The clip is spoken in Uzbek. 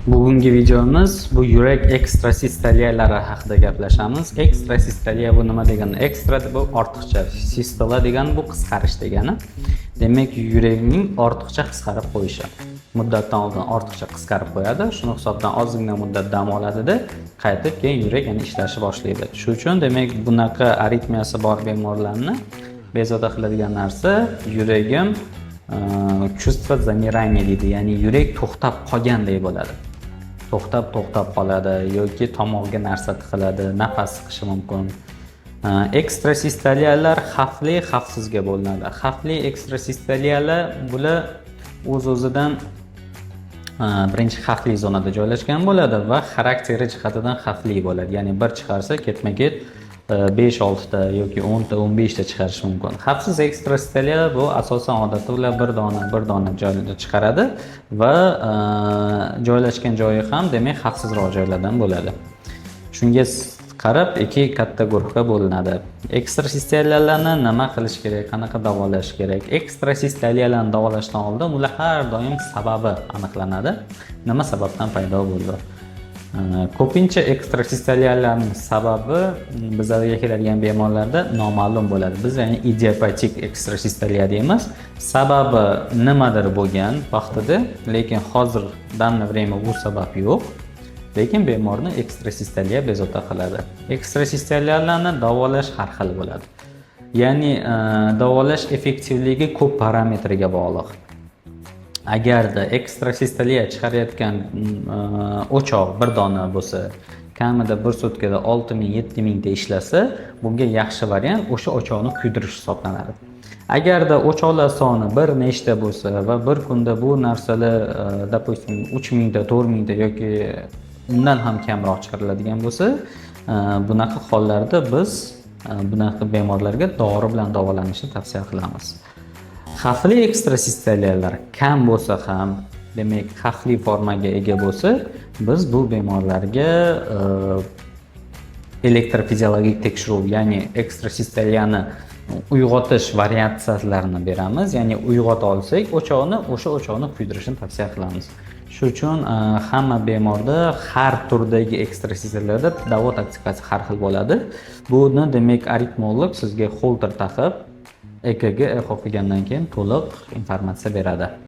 Bugungi videomiz bu yurak ekstrasistoliyalari haqida gaplashamiz. Ekstrasistoliya bu nima degani? Ekstra bu ortiqcha, sistola degani bu qisqarish degani. Demak, yurakning ortiqcha qisqarib qo'yishi. Muddatdan oldin ortiqcha qisqarib qo'yadi. Shuni hisobidan ozgina muddat dam oladida, qaytib keyin yurak yana ishlashni boshlaydi. Shu uchun, demak, bunaqa aritmiyasi bor bemorlarni bezovta qiladigan narsa yuragim чувство замирания deydi, ya'ni yurak to'xtab qolgandek bo'ladi. To'xtab to'xtab qoladi yoki tomog'ga narsa tiqiladi, nafas siqishi mumkin. Ekstrasistoliyalar xavfli, xavfsizga bo'linadi. Xavfli ekstrasistoliyalar bular o'z o'zidan birinchi xavfli zonada joylashgan bo'ladi va xarakteri jihatidan xavfli bo'ladi, ya'ni bir chiqarsa, ketma ket 5-6 ta yoki 10 ta, 15 ta chiqarishi mumkin. Xavfsiz ekstrasistoliyalar bu asosan odatda ular bir dona bir dona joyda chiqaradi va joylashgan joyi ham, demak, xavfsizroq joylardan bo'ladi. Shunga qarab ikki katta guruhga bo'linadi. Ekstrasistoliyalarni nima qilish kerak, qanaqa davolash kerak? Ekstrasistoliyalarni davolashdan oldin ular har doim sababi aniqlanadi, nima sababdan paydo bo'ldi. Ko'pincha ekstrasistoliyalarning sababi bizlarga keladigan bemorlarda noma'lum bo'ladi. Biz, ya'ni, idiopatik ekstrasistoliya deymiz. Sababi nimadir bo'lgan vaqtida, lekin hozir, данное время, bu sabab yo'q, lekin bemorni ekstrasistoliya bezovta qiladi. Ekstrasistoliyalarni davolash har xil bo'ladi, ya'ni davolash effektivligi ko'p parametrga bog'liq. Agarda ekstrasistoliya chiqarayotgan o'choq bir dona bo'lsa, kamida bir sutkada 6000, 7000 ta ishlasa, bunga yaxshi variant o'sha o'choqni kuydirish hisoblanadi. Agarda o'choqlar soni bir nechta bo'lsa va bir kunda bu narsalar, допустим, 3000 ta, 4000 ta yoki undan ham kamroq chiqariladigan bo'lsa, bunaqa hollarda biz bunaqa bemorlarga dori bilan davolanishni tavsiya qilamiz. Xavfli ekstrasistoliyalar kam bo'lsa ham, demak, xavfli formaga ega bo'lsa, biz bu bemorlarga elektrofiziologik tekshiruv, ya'ni ekstrasistoliyani uyg'otish variatsiyalarini beramiz, ya'ni uyg'ota olsak o'choqni, o'sha o'choqni kuydirishni tavsiya qilamiz. Shu uchun hamma bemorda har turdagi ekstrasistoliyalarda davo taktikasi har xil bo'ladi. Buni, demak, aritmolog sizga Holter taqib, EKG, eho qilgandan keyin to'liq informatsiya beradi.